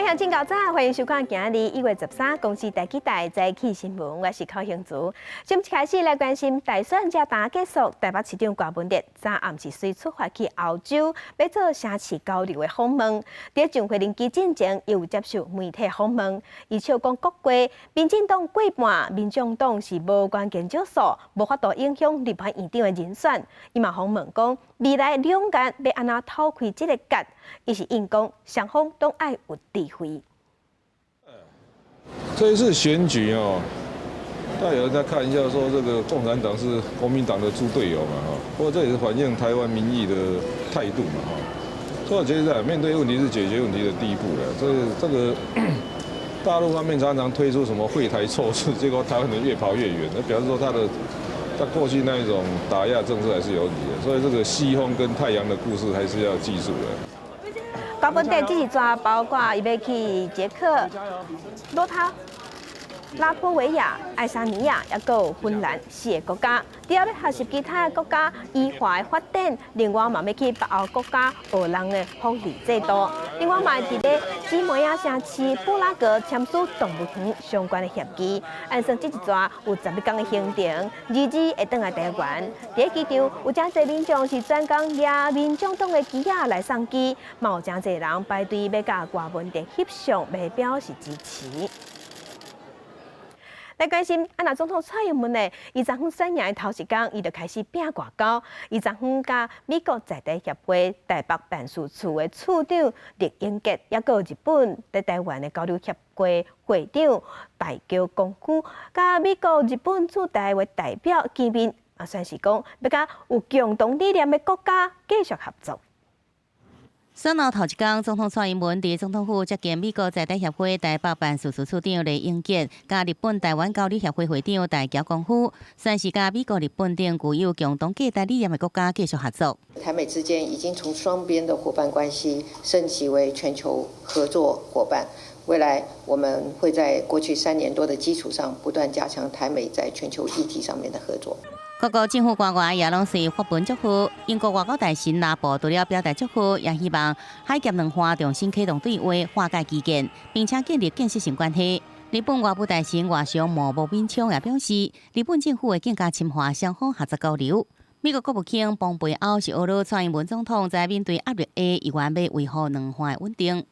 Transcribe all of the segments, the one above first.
鄉親早，歡迎收看今仔日1月13公視第幾台早起新聞，我是寇興竹。先開始來關心大選才剛結束，台北市長柯文哲昨暗是隨出發去歐洲，欲做城市交流的訪問。佇上會臨機進前，又有接受媒體訪問，伊笑講國過民進黨過半，民眾黨是無關鍵少數，無法度影響立法院長的人選。伊嘛訪問講，未來兩岸欲按怎透開這個結，伊是應講雙方攏愛有智慧。這一次選舉哦，大家有人在看一下，說這個共產黨是國民黨的豬隊友嘛，哈。不過這也是反映台灣民意的態度嘛，哈。所以我覺得面對問題是解決問題的第一步了。這個大陸方面常常推出什麼惠台措施，結果台灣人越跑越遠，那表示說他過去那一種打壓政策還是有問題的。所以這個西風跟太陽的故事還是要記住的。柯文哲這一逝包括伊欲去捷克、洛他、拉脫維亞、愛沙尼亞，抑閣有芬蘭四个國家。除了欲學習其他國家醫化的發展，另外嘛欲去北歐國家學人的福利制度。另外嘛佇咧姊妹仔城市布拉格簽署動物園相關的協議。按算這一逝有11工的行程，22會轉來台灣。佇機場有誠濟民眾是專工舉民眾黨的旗仔來送機，嘛有誠濟人排隊欲共柯文哲翕相，來表示支持。來關心，啊，若總統蔡英文呢？伊昨昏選贏的頭一工，伊就開始拼外交。伊昨昏佮美國在台協會台北辦事處的處長酈英傑，抑閣日本佇台灣的交流協會會長大橋光夫，佮美國、日本駐台灣代表見面，啊，宣示講欲佮有共同理念的國家繼續合作。選後頭一工，總統蔡英文佇總統府接見美國在台協會台北辦事處處長酈英傑，佮日本台灣交流協會會長大橋光夫，宣示佮美國、日本等具有共同價值理念的國家繼續合作。台美之間已經從雙邊的夥伴關係升級為全球合作夥伴。未來我們會在過去3年多的基礎上，不斷加強台美在全球議題上面的合作。各國政府官員也攏是發文祝賀。英國外交大臣拉布除了表達祝賀，也希望海峽兩岸重新啟動對話，化解歧見，並且建立建設性關係。日本外務大臣外相茂木敏充也表示，日本政府會更加深化雙方合作交流。美國國務卿蓬佩奧是呵咾蔡英文總統在面對壓力下，依然欲維護兩岸的穩定。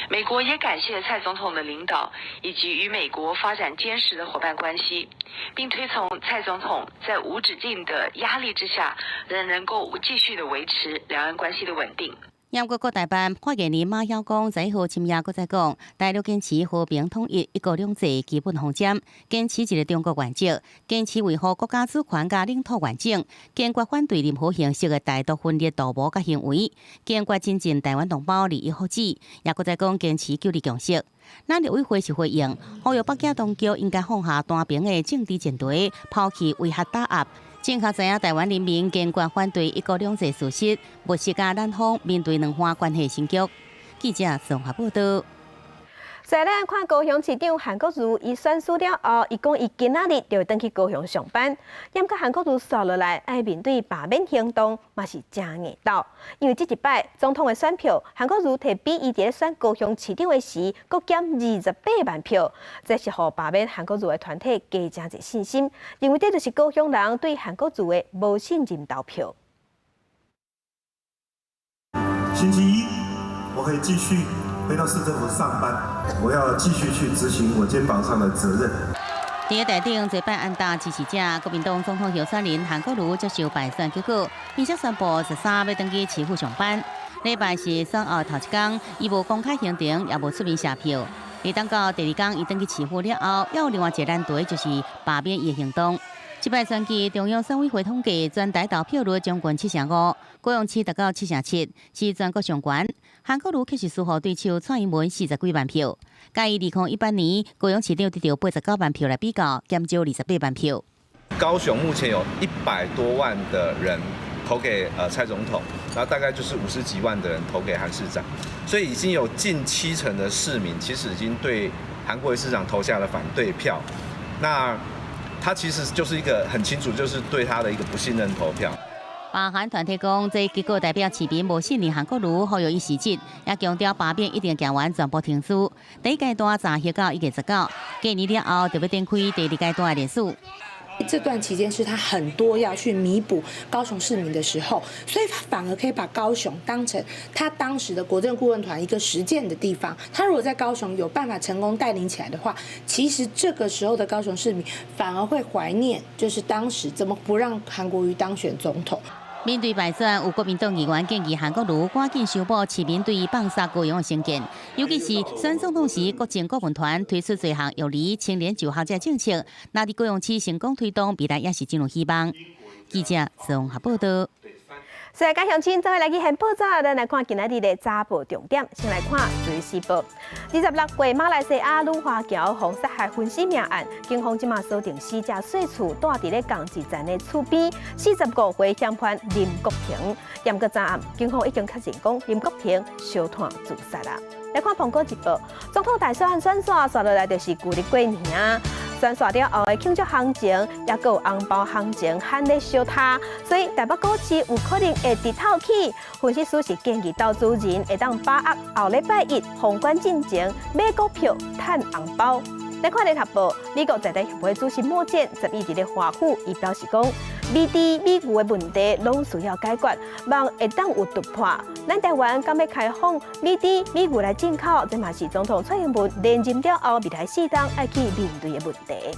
美國也感謝蔡總統的領導，以及與美國發展堅實的夥伴關係，並推崇蔡總統在無止境的壓力之下，仍能夠繼續的維持兩岸關係的穩定。英國國台辦發言人馬曉光十一號深夜閣再講，大陸堅持和平統一、一國兩制基本方針，堅持一個中國原則，堅持維護國家主權佮領土完整，堅決反對任何形式的台獨分裂圖謀佮行為，堅決增進台灣同胞利益福祉，也閣再講堅持九二共識。咱陸委會是回應，呼籲北京當局應該放下單邊的政治前提，拋棄威嚇打壓。正確知影台灣人民堅決反對一國兩制事實，無視佮咱方面對兩岸關係新局。記者綜合報道。再來看高雄市長韓國瑜，伊選輸了後，伊講伊今仔日就會轉去高雄上班。毋過韓國瑜紲落來愛面對罷免行動，嘛是誠硬鬥。因為這一擺總統的選票，韓國瑜提比伊佇咧選高雄市長的時，閣減28萬票，這是予罷免韓國瑜的團體加誠濟信心，認為這就是高雄人對韓國瑜的無信任投票。星期一，我會繼續回到市政府上班，我要繼續去執行我肩膀上的責任。佇台頂祭拜安達支持者，國民黨總統候選人韓國瑜接受敗選結果，並且宣布13欲轉去市府上班。禮拜是選後頭一工，伊無公開行程，也無出面謝票。而等到第二工，伊轉去市府了後，猶有另外一個難題，就是罷免伊的行動。這擺選舉中央選委會統計，全台投票率將近7成5，高雄市達到7成7，是全國上懸。韓國瑜卻是輸予對手蔡英文40幾萬票，佮伊2018年高雄市長得著89萬票來比較，減少28萬票。高雄目前有100多萬的人投給蔡總統，然後大概就是50幾萬的人投給韓市長，所以已經有近7成的市民其實已經對韓國瑜市長投下了反對票。那他其實就是一個很清楚，就是對他的一個不信任投票。罷韓團體講，這結果代表市民無信任韓國瑜，呼籲伊辭職，也強調罷免一定行完全部程序。第一階段查核到1月19，過年了後就欲展開第二階段的聯署。這段期間是他很多要去彌補高雄市民的時候，所以他反而可以把高雄當成他當時的國政顧問團一個實踐的地方。他如果在高雄有辦法成功帶領起來的話，其實這個時候的高雄市民反而會懷念，就是當時怎麼不讓韓國瑜當選總統。面對敗選，有國民黨議員建議韓國瑜趕緊修補市民對伊放殺高雄的成見，尤其是選總統時，國政顧問團推出濟項育兒青年就學這政策，若佇高雄市成功推動，未來也是真有希望。記者綜合報道。所以，佮鄉親做伙來去現報紙，咱來看今仔日的早報重點。先來看《自由時報》。26歲馬來西亞女華僑予殺害分屍命案，警方這馬鎖定死者細厝蹛佇咧仝一層的厝邊，45歲嫌犯林國平。毋過昨暗，警方已經確認講林國平燒炭自殺啦。來看《蘋果日報》，總統大選選煞，煞落來就是舊曆過年啊。選煞了後的慶祝行情，抑閣有紅包行情，喊咧相拍，所以台北股市有可能會直透起。分析師是建議投資人會當把握後禮拜一封關進前買股票趁紅包。來看聯合報，美國在台協會主席莫健11佇咧華府，伊表示講，美豬美牛的問題攏需要解決，望會當有突破。咱台灣敢欲開放美豬美牛來進口，這嘛是總統蔡英文連任了後未來四冬愛去面對的問題。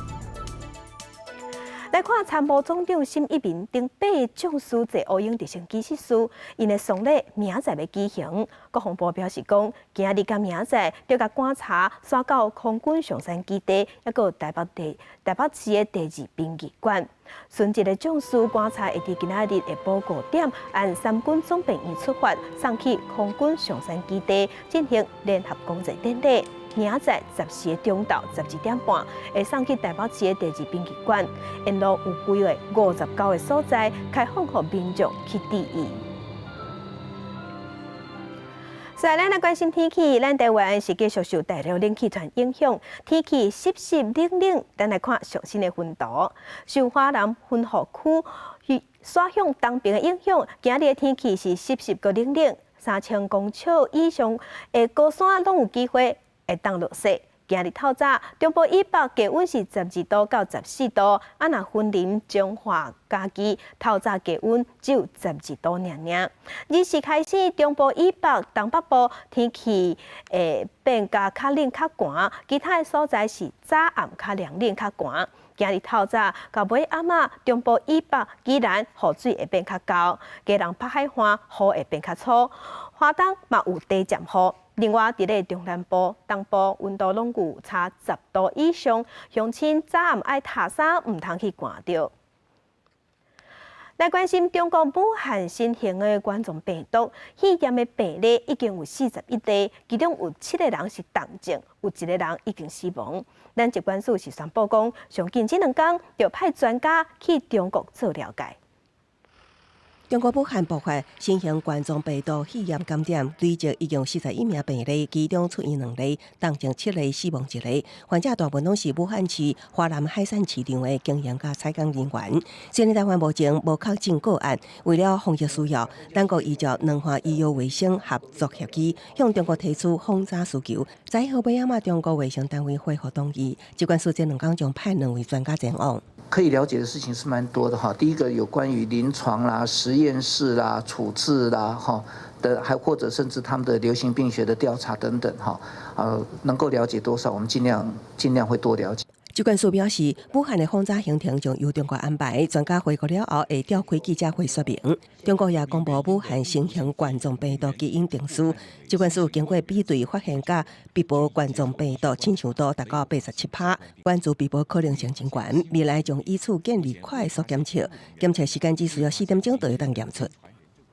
來看參謀總長沈一鳴等八个將士坐烏鷹直升機失事，𪜶的喪禮明仔載欲舉行。國防部表示講，今仔日佮明仔載著共棺柴徙到空軍松山基地，抑閣有台北市的第二殯儀館。殉職的將士棺柴會佇今仔日下晡5點，按三軍總病院出發，送去空軍松山基地進行聯合公祭典禮。明仔載14的中晝12點半，會送去台北市的第二殯儀館，沿路有規劃59個所在開放予民眾去致意。所以咱來關心天氣，咱台灣是繼續受大陸冷氣團影響，天氣濕濕冷冷。咱來看上新的雲圖，受華南雲雨區徙向東爿的影響，今日的天氣是濕濕閣冷冷，3000公尺以上的高山攏有機會會當落雪。今日透早，中部以北低溫是12度到14度，啊若雲林、彰化、嘉義透早低溫只有12度爾爾。2時開始，中部以北、東北部天氣會變較較冷較寒，其他的所在是早暗較涼冷較寒。今日透早到尾暗仔，中部以北、宜蘭雨水會變較厚，基隆北海岸雨會變較粗，花東嘛有短暫雨。另外，佇咧中南部、東部溫度攏有差10度以上，鄉親早暗愛疊衫，毋通去寒著。來關心中國武漢新型的冠狀病毒肺炎的病例已經有41例，其中有7個人是重症，有一個人已經死亡。咱疾管署是宣布講，上緊這兩工就派專家去中國做了解。中國武漢爆發新型冠狀病毒肺炎感染，累計已經41名病例，其中出院兩例，重症七例，死亡一例。患者大部分攏是武漢市華南海鮮市場的經營佮採購人員。雖然台灣目前無確診個案，為了防疫需要，咱國依照兩岸醫藥衛生合作協議，向中國提出訪查需求。在後尾仔嘛，中國衛生單位回覆同意，疾管署這兩工將派兩位專家前往。可以了解的事情是蠻多的哈。第一個有關於臨床啦、實驗室啦、處置啦，哈的，還或者甚至他們的流行病學的調查等等，哈，能夠了解多少，我們盡量會多了解。疾管署表示，武漢的訪查行程將由中國安排，專家回國了後會召開記者會說明。中國也公布武漢新型冠狀病毒基因定序，疾管署經過比對發現，佮鼻部冠狀病毒親像度達到87%，關注鼻部可能性真懸。未來將以此建立快速檢測，檢測時間只需要4點鐘就會當驗出。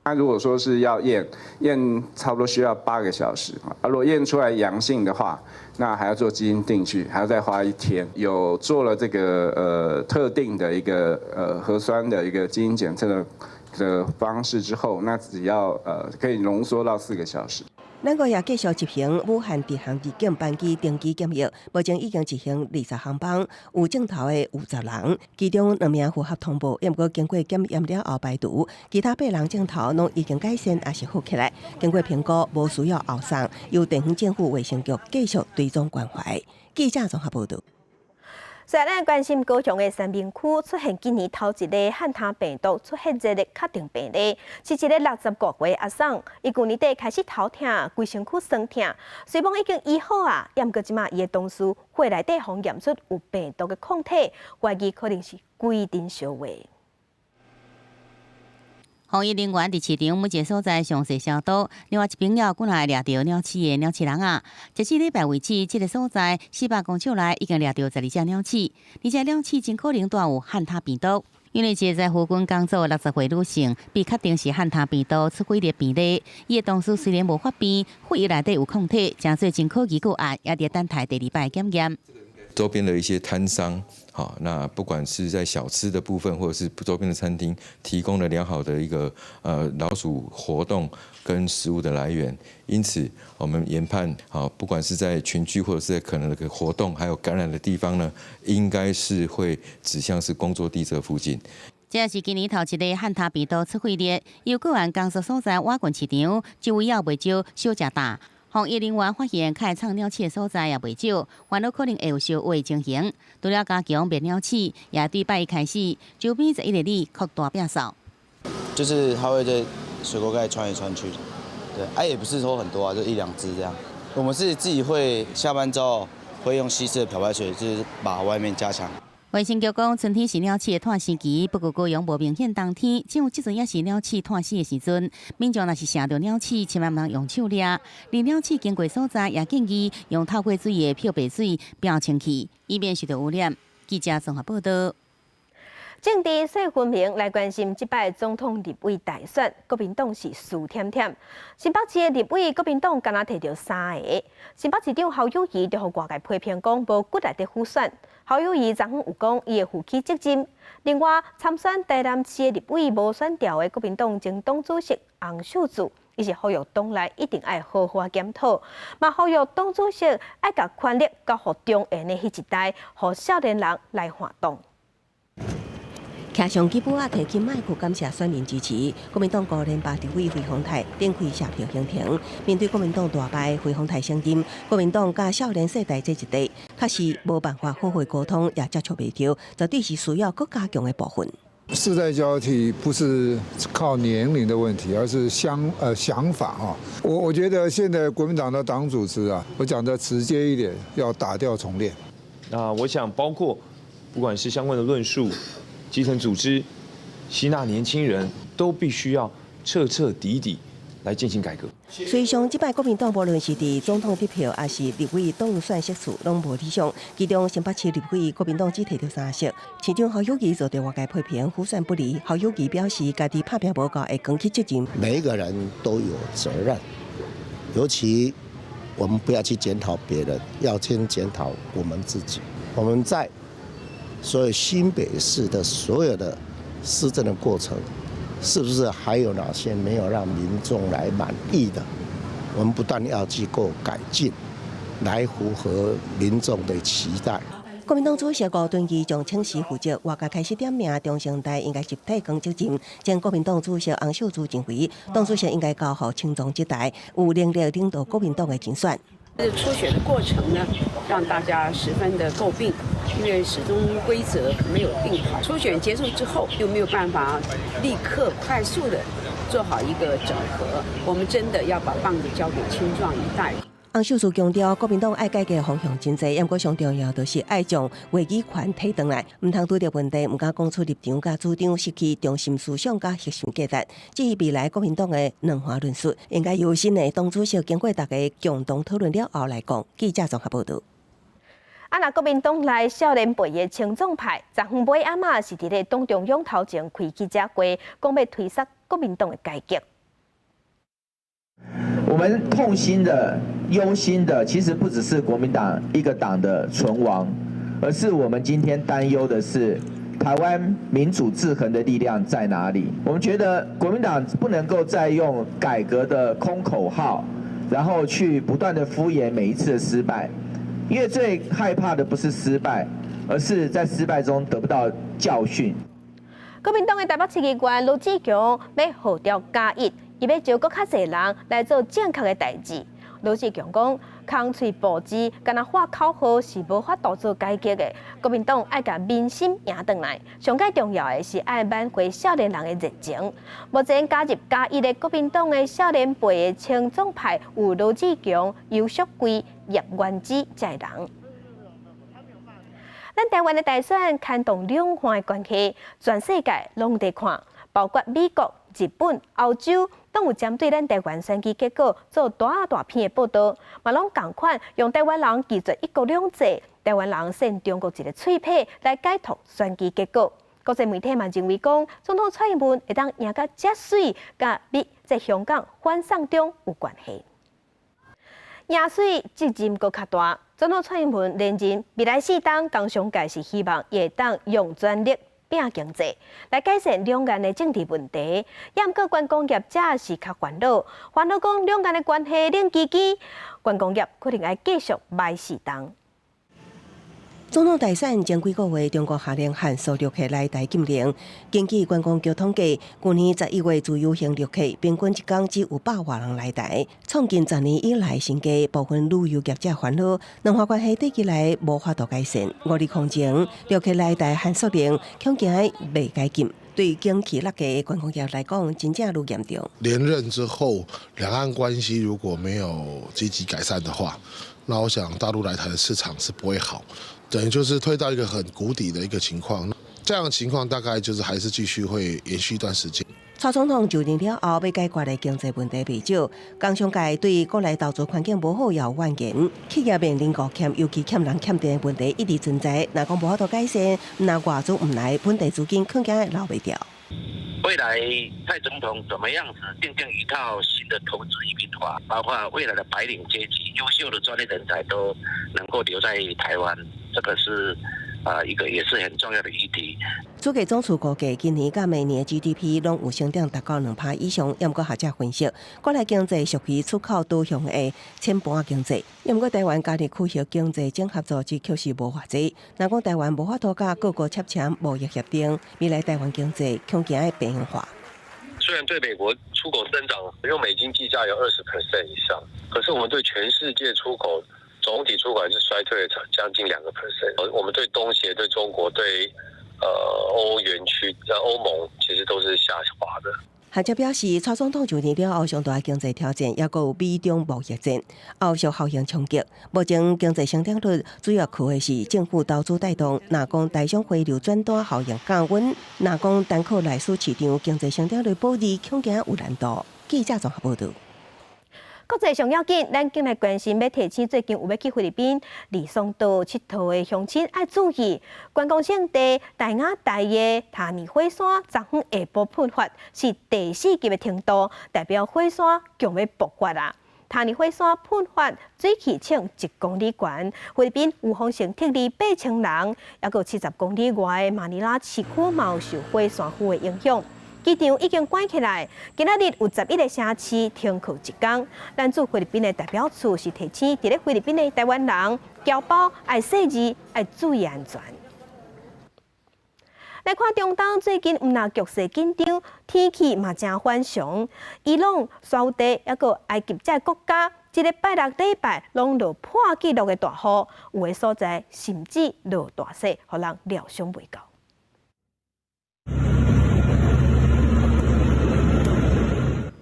那如果說是要驗，驗差不多需要8個小時啊。如果驗出來陽性的話，那還要做基因定序，還要再花一天。有做了這個特定的一個核酸的一個基因檢測的方式之後，那只要可以濃縮到4個小時。咱國也繼續執行武漢直航入境班機定期檢疫，目前已經執行20航班，有症頭的有10人，其中兩名符合通報，毋過經過檢驗了後排除，其他八人症頭攏已經改善，抑是好起來。經過評估，無需要後送，由地方政府衛生局繼續追蹤關懷。記者綜合報導。所以咱關心高雄的三民區出現今年頭一例漢他病毒出血熱的確定病例，是一个60外歲阿桑，伊舊年底開始頭疼，規身軀酸疼，雖罔已經醫好啊，毋過這馬伊的同事血內底予驗出有病毒的抗體，懷疑可能是規陣相話。防疫人員佇市場每一个所在詳細消毒，另外一邊也有幾若掠著鳥鼠的鳥鼠籠仔。截至禮拜為止，這个所在400公尺內已經掠著12隻鳥鼠，而且鳥鼠真可能帶有漢他病毒。因為一个在附近工作60歲女性被確定是漢他病毒出血熱病例，伊的同事雖然無發病，血液內底有抗體，誠做真可疑個案，也佇等待第二擺檢驗。周邊的一些攤商，好，那不管是在小吃的部分，或者是周邊的餐廳，提供了良好的一個老鼠活動跟食物的來源，因此我們研判，好，不管是在群聚或者是在可能的活動，還有感染的地方呢，應該是會指向是工作地這附近。這是今年頭一例漢他病毒出血熱，由個案工作所在瓦郡市場周圍也袂少小食檔。防疫人員發現開藏鳥鼠的所在也袂少，煩惱可能會有相話情形。除了加強滅鳥鼠，也對拜一開始，周邊11里擴大摒掃。就是它會在水溝蓋竄來竄去，對，啊也不是說很多啊，就一兩隻這樣。我們是自己會下班之後會用稀釋的漂白水，就是把外面加強。衛生局講，春天是鳥鼠的湠生期，不過高雄無明顯冬天，只有這陣也是鳥鼠湠死的時陣。民眾若是晟著鳥鼠，千萬毋通用手掠。連鳥鼠經過所在，也建議用透過水的漂白水漂清氣，以免受到污染。記者綜合報道。政治說分明來關心這擺總統立委大選，國民黨是輸忝忝。新北市的立委，國民黨干焦提著三个。新北市長侯友宜就予外界批評講無骨力佇輔選。侯友宜昨昏有講，伊會負起責任。另外，參選台南市的立委無選著的國民黨前黨主席洪秀柱，伊是呼籲黨內一定愛好好檢討，嘛呼籲黨主席愛共權力交予中緣的彼一代，予少年人來換擋。騎上吉普仔，提起麥克感謝選民支持。國民黨高連霸立委費鴻泰展開謝票行程。面對國民黨大敗，費鴻泰承認，國民黨佮少年世代這一代，確實無辦法好好溝通，也接觸袂著，絕對是需要閣加強的部分。世代交替不是靠年齡的問題，而是想法啊。我覺得現在國民黨的黨組織啊，我講的直接一點，要打掉重練。那我想包括不管是相關的論述。基層組織吸納年輕人都必須要徹徹底底來進行改革。隨上這擺國民黨無論是佇總統得票，抑是立委當選席次，攏無理想。其中新北市立委國民黨只提著三席，市長侯友宜遭到外界批評輔選不利。侯友宜表示，家己拍拚無夠，會扛起責任。每一個人都有責任，尤其我們不要去檢討別人，要先檢討我們自己。我們在所以新北市的所有的施政的過程，是不是還有哪些沒有讓民眾來滿意的？我們不斷要去做改進，來符合民眾的期待。國民黨主席吳敦義將請辭負責，外界開始點名中生代應該集體扛責任。前國民黨主席洪秀柱認為，黨主席應該交予青壯一代，有能力領導國民黨的競選。這初選的過程呢，讓大家十分的詬病，因為始終規則沒有定好。初選結束之後，又沒有辦法立刻快速的做好一個整合。我們真的要把棒子交給青壯一代。洪秀柱強調，國民黨愛改革方向真濟，毋過上重要就是愛將話語權提轉來，毋通拄著問題，毋敢講出立場佮主張，失去中心思想佮核心價值。至於未來國民黨的兩岸論述，應該由新的黨主席經過大家共同討論了後來講。記者綜合報導。啊，若國民黨內少年輩的青壯派，昨昏尾暗仔是佇咧黨中央頭前開記者會，講欲推捒國民黨的改革。我們痛心的、憂心的，其實不只是國民黨一個黨的存亡，而是我們今天擔憂的是台灣民主制衡的力量在哪裡？我們覺得國民黨不能夠再用改革的空口號然後去不斷的敷衍每一次的失敗，因為最害怕的不是失敗，而是在失敗中得不到教訓。國民黨的台北市議員盧志強欲號召加一，伊欲招閣較濟人來做正確的代誌。盧志強講，空喙布置，干焦喊口號是無法度做改革的。國民黨愛共民心贏轉來，上蓋重要的是愛挽回少年人的熱情。目前加入加一的國民黨的少年輩的青壯派有盧志強、游淑慧、葉元之這人。咱台灣的大選牽動兩岸的關係，全世界攏佇看，包括美國、日本、歐洲，攏有針對咱台灣選舉結果做大大篇的報道，嘛攏仝款用台灣人拒絕一國兩制，台灣人扇中國一个喙䫌來解讀選舉結果。國際媒體嘛認為講，總統蔡英文會當贏甲遮媠，佮美在香港反送中有關係。贏媠責任閣較大。總統蔡英文連任未來四冬，工商界是希望伊會當用全力拼經濟，來改善兩岸的政治問題。也毋過觀光業者是較煩惱，煩惱講兩岸的關係冷吱吱，觀光業可能愛繼續䆀四冬。總統大選前幾個月，中國下令限縮旅客來台禁令。根據觀光局統計，舊年11月自由行旅客平均一工只有百外人來台，創近10年以來新低。部分旅遊業者煩惱，兩岸關係短期內無法度改善。五日空前，旅客來台限縮令，恐驚袂解禁。對景氣落低的觀光業來講，真正愈嚴重。連任之後，兩岸關係如果沒有積極改善的話，那我想大陸來台的市場是不會好。等於就是退到一個很谷底的一個情況，這樣的情況大概就是還是繼續會延續一段時間。蔡總統就任了後，欲解決的經濟問題袂少，工商界對國內投資環境無好也有怨言，企業面臨五欠，尤其欠人欠電的問題一直存在。若講無法度改善，毋但外資毋來，本地資金恐驚留袂牢。未來蔡總統怎麼樣子訂定一套新的投資移民法，包括未來的白領階級、優秀的專業人才都能夠留在台灣，這個是啊一個也是很重要的議題。主計總處估計，今年佮明年 GDP 攏有成長達到2%以上。毋過學者分析，國內經濟屬於出口導向的淺盤經濟。毋過台灣加入區域經濟整合組織確實無偌濟。若講台灣無法度佮各國簽貿易協定，未來台灣經濟恐驚會邊緣化。雖然對美國出口增長用美金計價有20% 以上，可是我們對全世界出口總體出口還是衰退了將近2%。我們對東協、對中國、對歐元區、歐盟其實都是下滑的。學者表示，蔡總統就任了後，上大經濟挑戰，猶閣有美中貿易戰，後續效應衝擊。目前經濟成長率主要靠的是政府投資帶動，若講台商回流轉單效應降溫，若講單靠內需市場經濟成長率保持，恐驚有難度。記者綜合報導。國際上要緊，咱緊來關心，欲提醒最近有欲去菲律賓呂宋島𨑨迌的鄉親愛注意，觀光勝地大雅台的塔爾火山昨昏下晡噴發，是第四級的程度，代表火山強欲爆發啊！塔爾火山噴發，水氣衝1公里懸，菲律賓有風城撤離8000人，猶閣70公里外的馬尼拉市區嘛有受火山灰的影響。機場已經關起來，今仔日有11個城市停課一工。咱駐菲律賓的代表處是提醒，佇咧菲律賓的台灣人、僑胞愛細膩，愛注意安全。來看中東最近毋但局勢緊張，天氣嘛誠反常。伊朗、沙烏地猶閣埃及這國家，這个拜六禮拜攏落破紀錄的大雨，有的所在甚至落大雪，予人料想袂到。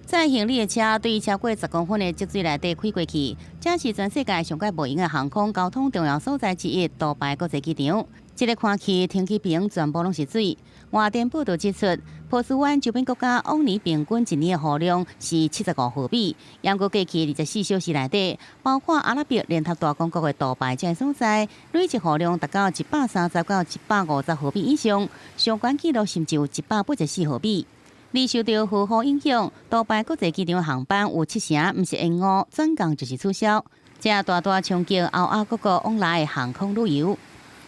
載行李的車對超過10公分的積水內底開過去，這是全世界上蓋無閒的航空交通重要所在之一——杜拜國際機場。這个看去停機坪全部攏是水。外電報道指出，波斯灣周邊國家往年平均一年的雨量是75毫米，毋過過去24小時內底，包括阿拉伯聯合大公國的杜拜這个所在，累計雨量達到130到150毫米以上，上懸紀錄甚至有184毫米。而受著豪雨影響，杜拜國際機場航班有七成毋是延誤，轉降就是取消。這大大衝擊歐亞各國往來的航空旅遊。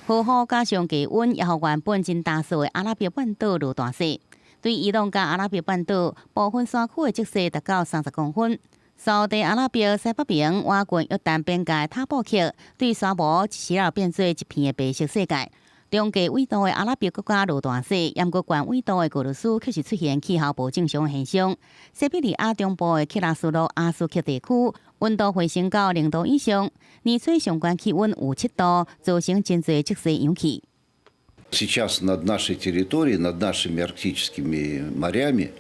豪雨加上低溫，也予原本真乾燥的阿拉伯半島落大雪。對伊朗佮阿拉伯半島部分山區的積雪達到30公分。沙地阿拉伯西北邊倚近約旦邊界塔布克，對沙漠一時了變做一片的白色世界。中低緯度的阿拉伯國家落大雪，毋過懸緯度的俄羅斯卻是出現氣候無正常的現象。西伯利亞中部的克拉斯諾亞斯克地區，溫度回升到0度以上，年初上懸氣溫有7度，造成真濟積雪融去。 Сейчас над нашей территорией, над нашими арктическими морями,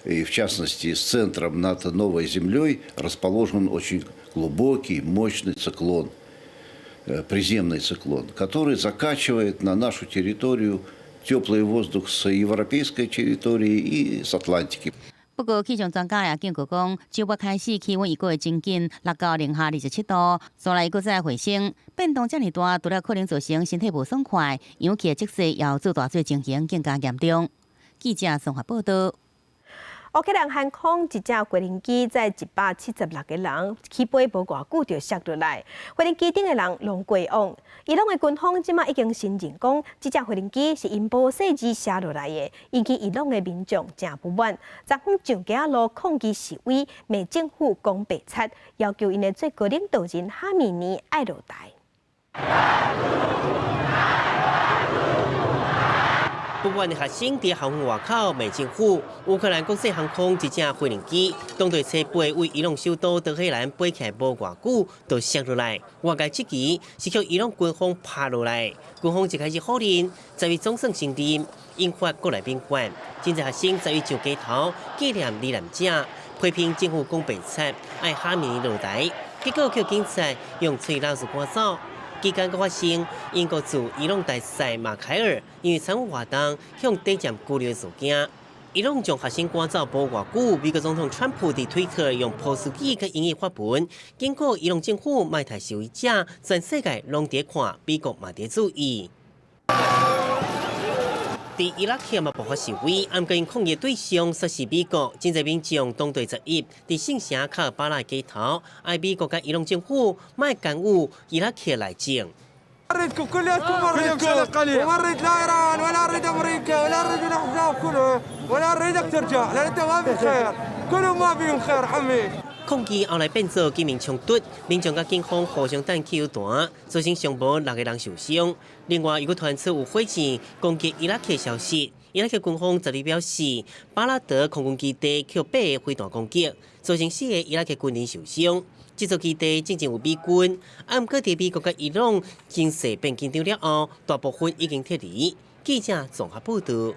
и в частности с центром над Новой Землей, расположен очень глубокий, мощный циклон, приземный циклон, который закачивает на нашу территорию теплый воздух с европейской территории и с Атлантики. 不過，氣象專家也警告講，週末開始氣溫預計會真緊落到零下27度，煞來閣再回升，變動遮爾大，除了可能造成身體無爽快，氧氣的積雪也做大水情形更加嚴重。記者綜合報道。烏克蘭航空一架飛行機載176個人起飛無偌久就摔落來，飛行機頂的人攏過往。伊朗的軍方這馬已經承認講，這架飛行機是𪜶無細緻摔落來的，引起伊朗的民眾誠不滿。昨昏上街仔路抗議示威，罵政府講白賊，要求𪜶的最高領導人哈米尼愛落台。不滿的學生佇校園外口罵政府。烏克蘭國際航空一架飛行機，當地初八為伊朗首都德黑蘭飛起來無偌久，就摔落來。外界質疑是予伊朗軍方拍落來。軍方一開始否認，12日總算承認，引發國內民怨。真濟學生十一上街頭紀念罹難者，批評政府講白賊，愛哈米尼落台。結果予警察用催淚彈趕走。期間閣發生英國駐伊朗大使馬凱爾因為參與活動，向短暫拘留事件。伊朗將學生趕走無偌久，美國總統川普佇推特用波斯語佮英語發文，警告伊朗政府莫刣示威者，全世界攏佇看，美國嘛佇注意。佇伊拉克嘛爆發示威，毋過𪜶抗議對象說是美國，真濟民眾當地11佇聖城卡爾巴拉街頭，哀美國佮伊朗政府莫干預伊拉克內政。抗議後來變做警民衝突，民眾佮警方互相彈汽油彈，造成上無6個人受傷。另外，又閣傳出有火箭攻擊伊拉克消息，伊拉克軍方昨日表示，巴拉德空軍基地予八个飛彈攻擊，造成4個伊拉克軍人受傷。這座基地進前有美軍，毋過佇美國佮伊朗情勢變緊張了後，大部分已經撤離。記者綜合報道。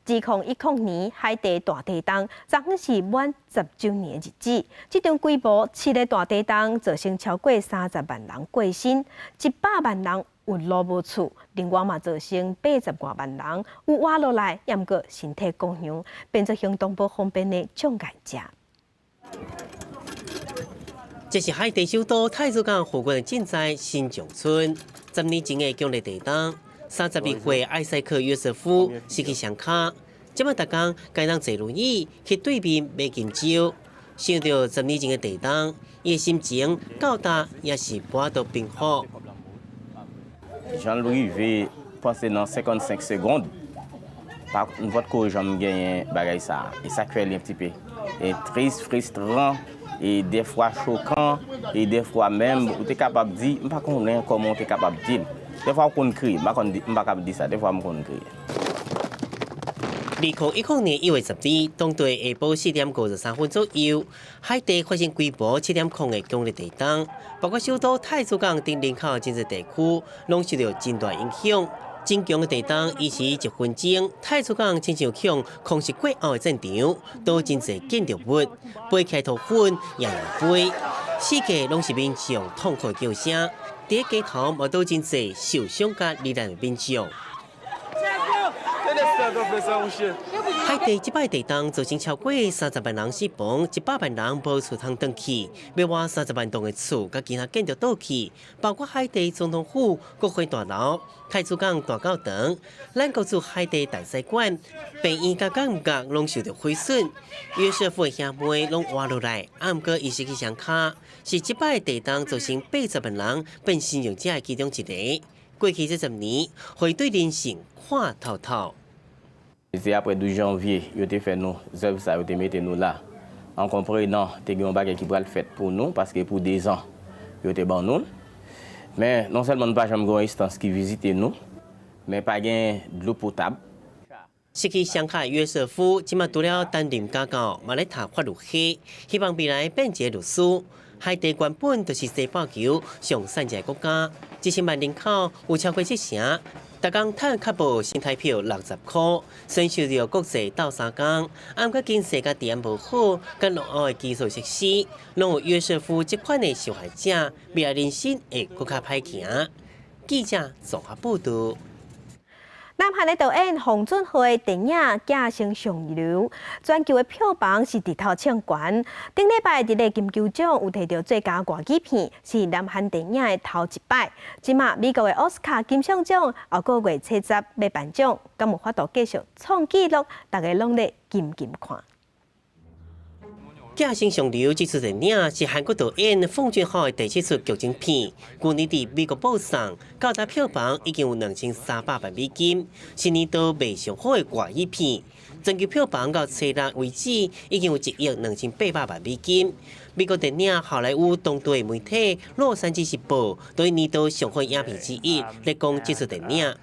2010年海地大地動，昨昏是滿10週年的日子。這場規模7个大地動，造成超過30萬人過身，100萬人有路無厝，另外嘛造成80外萬人有活落來，毋過身體各樣變做行動無方便的障礙者。這是海地首都太子港附近的賑災新長村，10年前的強烈地動。32歲艾賽克約瑟夫失去雙跤，這擺逐工該當坐輪椅去對面買金蕉。想著10年前的地動，伊的心情到今也是無法度平復。 Jan l rive pase nan 55 segond, pa m potko janm genyen bagay sa. E sa k fè li un petit peu tris, frustran, e dèfwa chokan, e dèfwa menm ou te kapab di, m pa konnen kòman ou te kapab di l. Dèfwa ou konn kriye, m pa konn di, m pa kab di sa, dèfwa m konn kriye. 2010年1月12日，當地下晡4點53分左右，海地發生規模7.0的強烈地動，包括首都太子港等人口真濟地區，攏受著真大影響。真強的地動，維持一分鐘，太子港親像予空襲過後的戰場，都真濟建築物飛起土粉，也飛，四界攏是民眾痛苦的叫聲。佇街頭嘛都真濟受傷佮罹難的民眾。海地這擺地動造成超過30萬人死亡，100萬人無厝通轉去，欲倚30萬棟的厝佮其他建築倒去，包括海地總統府、國會大樓、太子港大教堂、咱國駐海地大使館、病院佮監獄攏受著毀損。約瑟夫的兄妹攏活落來，毋過伊失去雙跤，是這擺地動造成80萬人變身障者的其中一個。過去這10年，予伊對人生看透透。 Se apre 12 janvye yo te fè nou zèv sa, yo te mete nou la. An konprenan te gen yon bagay ki pral fèt pou nou, paske pou 2 zan yo te ban nou l. Men, non sèlman nou pa janm gen yon enstans ki vizite nou, men pa gen dlo potab. 失去双跤約瑟夫，這馬除了擔任家教，嘛咧讀法律系，希望未來變一个律師。海地原本就是西半球上散的國家，一千萬人口有超過七成，逐工趁較無新台票60箍，選受著國際鬥相共。毋過經濟佮治安無好，佮落後的基礎設施，攏有約瑟夫這款的受害者，未來人生會閣較歹行。記者綜合報導。南韓的導演奉俊昊的電影《寄生上流》，全球的票房是直頭衝懸。頂禮拜佇咧金球獎有提著最佳外語片，是南韓電影的頭一擺。這馬美國的奧斯卡金像獎後個月初十欲頒獎，敢有法度繼續創紀錄？大家攏咧緊緊看。寄生上流這出電影是韓國導演奉俊昊的第七出劇情片，去年佇美國播送，到達票房已經有2300萬美金，是年度賣上好的外語片。全球票房到初六為止已經有1億2800萬美金。美國電影好萊塢當地媒體《洛杉磯時報》對年度上好影片之一來講這出電影。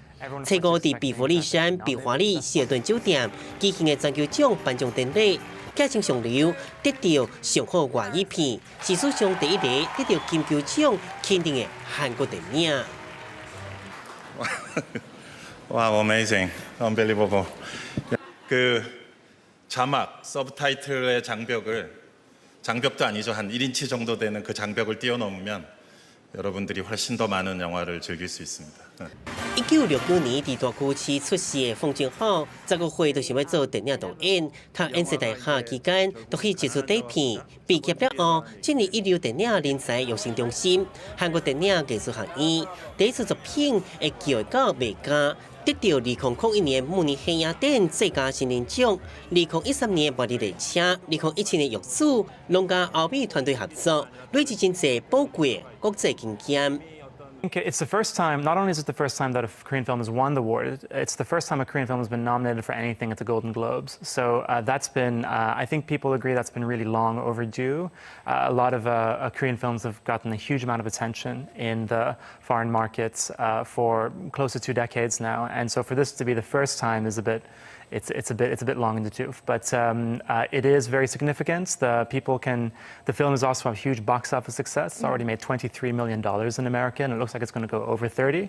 初五佇比佛利山比華利希爾頓酒店舉行的全球獎頒獎典禮。寄生上流得著上好外語片，是史上第一个得著金球獎肯定的韓國電影。 Wow, amazing, unbelievable. 그 자막, 서브타이틀의 장벽을 장벽도 아니죠. 한 1인치 정도 되는 그 장벽을 뛰어넘으면 여러분들이 훨씬 더 많은 영화를 즐길 수 있습니다. 1969年佇大邱市出世的奉俊昊，15歲就想欲做電影導演，讀延世大學期間，就去接觸底片。畢業了後，進入一流電影人才育成中心、韓國電影藝術學院。第一次作品會叫到麥加，得著2001年慕尼黑影展最佳新人獎。2013年末日列車，2017年獄子，攏佮歐美團隊合作，累積真濟寶貴國際經驗。 It's the first time, not only is it the first time that a Korean film has won the award, it's the first time a Korean film has been nominated for anything at the Golden Globes. So that's been, I think people agree that's been really long overdue. A lot of Korean films have gotten a huge amount of attention in the foreign markets for close to 2 decades now. And so for this to be the first time is a bit it's a bit long in the tooth, but it is very significant. The film is also a huge box office success. It's already made $23 million in America, and it looks like it's going to go over 30.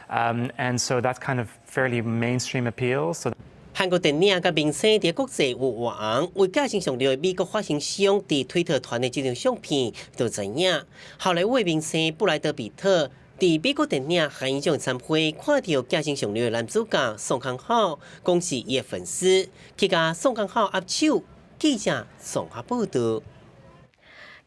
And so that's kind of fairly mainstream appeal. So 韓國電影佮明星佇國際有偌紅，為寄生上流的美國發行商佇推特傳的這張相片就知影。好萊塢明星布萊德彼特佇美國電影學院獎餐會看著寄生上流的男主角宋康昊，講是伊的粉絲，去共宋康昊握手。記者綜合報導。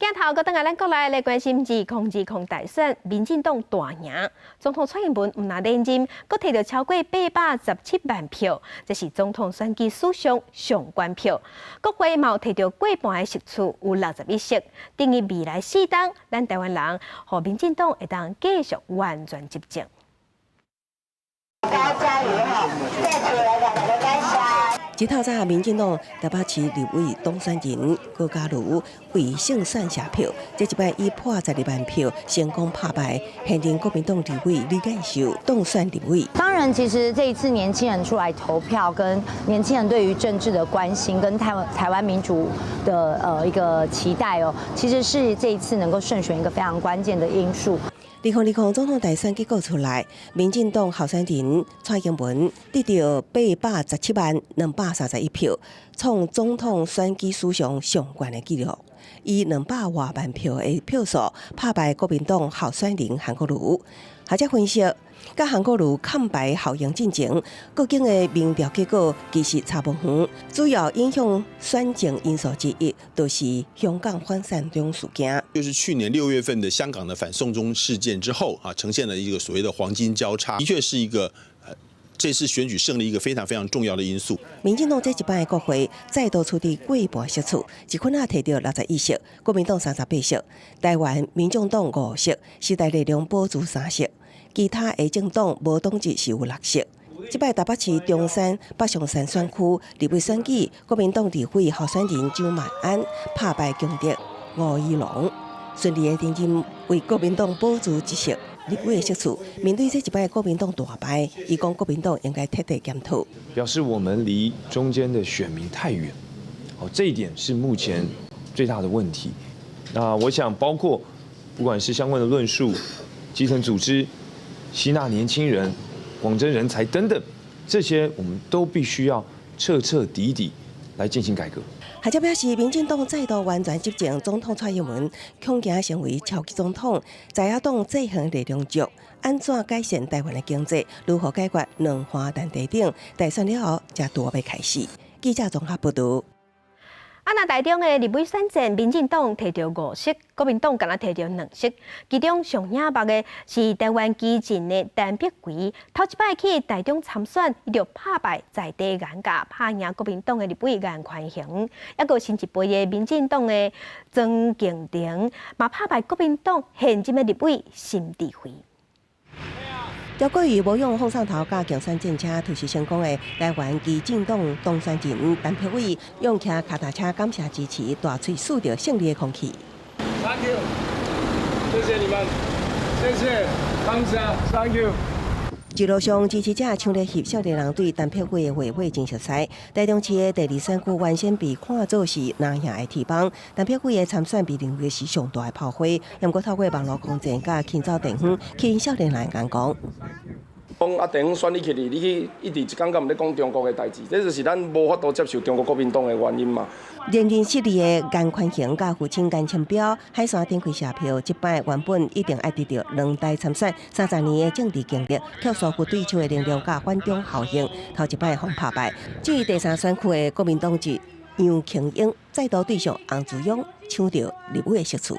鏡頭閣轉來咱國內來關心2020大選，民進黨大贏，總統蔡英文毋但連任，閣提著超過817萬票，這是總統選舉史上上懸票。國會嘛有提著過半的席次，有61席，等於未來四冬，咱台灣人予民進黨會當繼續完全執政。加油哈！再起來兩個感謝。這透早，民進黨台北市立委當選人高嘉瑜為勝算謝票，這一擺以破12萬票成功拍敗現任國民黨立委李彥秀當選立委。當然，其實這一次年輕人出來投票，跟年輕人對於政治的關心，跟台灣民主的一個期待哦，其實是這一次能夠勝選一個非常關鍵的因素。2020總統大選結果出來，民進黨候選人蔡英文得著817萬231票，創總統選舉史上上懸的紀錄，以200外萬票的票數拍敗國民黨候選人韓國瑜。學者分析，佮韓國瑜崁牌效應進前，各間的民調結果其實差無遠。主要影響選情因素之一，就是香港反送中事件。就是去年6月份的香港的反送中事件之後啊，呈現了一個所謂的黃金交叉，的確是一個這次選舉勝利一個非常非常重要的因素。民進黨這一擺的國會再度取得過半席次，一份仔提著61席，國民黨38席，台灣民眾黨5席，時代力量保住3席，其他的政黨無黨籍是有6席。這擺台北市中山北上山選區立委選舉，國民黨立委候選人蔣萬安拍敗強敵吳怡農，順利的連任，為國民黨保住一席立委的席次。面對這一擺國民黨大敗，伊講國民黨應該徹底檢討，表示我們離中間的選民太遠，哦，這一點是目前最大的問題。那我想包括不管是相關的論述、基層組織、吸納年輕人、廣徵人才等等，這些我們都必須要徹徹底底來進行改革。學者表示，民進黨再度完全執政，總統蔡英文恐驚成為超級總統，在野黨制衡力量弱，按怎改善台灣的經濟，如何解決兩岸難題等，大選了後才拄欲開始。記者綜合報導。啊，若台中的立委選戰，民進黨提著五席，國民黨干焦提著兩席。其中上惹目的是台灣基進的陳碧葵，頭一擺去台中參選，伊就拍敗在地顏家，拍贏國民黨的立委顏寬恆，抑閣新一輩的民進黨的莊敬亭，嘛拍敗國民黨現任的立委沈智慧。趙國瑜無用風送頭佮競選戰車突襲成功的台灣基進黨當選人陳柏惟，用騎跤踏車感謝支持，大喙吸著勝利的空氣。 Thank you，謝謝你們，謝謝，感謝，Thank you。一路上支持者搶咧翕少年人對陳柏惟的話語真熟似。台中市的第二選區原先被看作是藍營的鐵幫，陳柏惟的參選被認為是上大的炮火，毋過透過網路空戰佮行走地方，吸引少年人眼光。講啊，地方選你去哩，你去一直一工敢毋咧講中國的代誌，這就是咱無法度接受中國國民黨的原因嘛。連任失利的顏寬恆佮父親顏清標海山頂開謝票，這擺原本一定愛得著兩代參選30年的政治經歷，卻疏忽對手的能量佮反中效應，頭一擺予拍敗。至於第三選區的國民黨籍楊瓊英，再度對上洪慈庸，搶著立委的席次。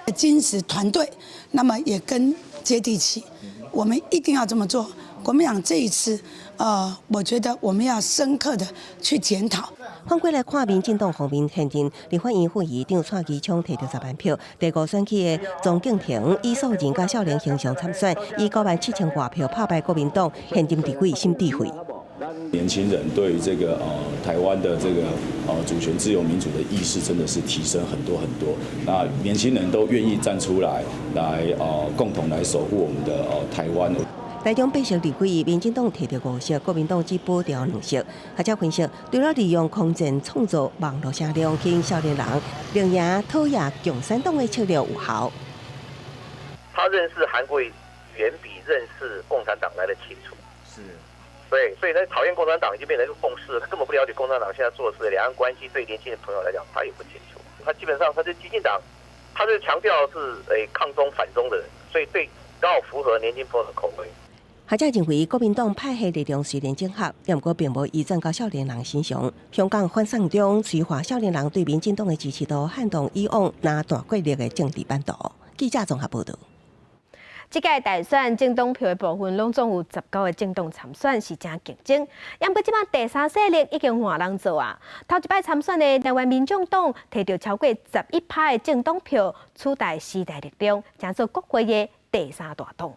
堅持團隊，那麼也跟接地氣。我們一定要這麼做。國民黨這一次，我覺得我們要深刻的去檢討。反過來看，民進黨方面，現任立法院副議長蔡其昌提著10萬票，第五選區的莊敬亭以素人佮少年形象參選，以9萬7千外票拍敗國民黨現任立委沈智慧。年輕人對於這個台灣的這個主權、自由、民主的意識，真的是提升很多很多。那年輕人都願意站出來，來共同來守護我們的台灣。台中八席立委，民進黨提著五席，國民黨只保牢兩席。學者分析，除了利用空戰創造網路聲量，吸引少年人，連贏討厭共產黨的策略有效。他認識韓國瑜遠比認識共產黨來得清楚。是。對，所以呢，討厭共產黨已經變成一個共識，他根本不了解共產黨現在做的事，兩岸關係對年輕的朋友來講，他也不清楚。他基本上他是基進黨，他是強調是抗中反中的人，所以對剛好符合年輕朋友的口味。學者認為，國民黨派系力量雖然整合，毋過並無移轉到少年人身上。香港反送中催化少年人對民進黨的支持度，撼動以往藍大過力的政治版圖。記者綜合報導。這屆大選政黨票的部分，攏總有19個政黨參選，是誠競爭。毋過這擺第三勢力已經換人做啊！頭一擺參選的台灣民眾黨，提著超過11%的政黨票，取代時代力量，成做國會的第三大黨。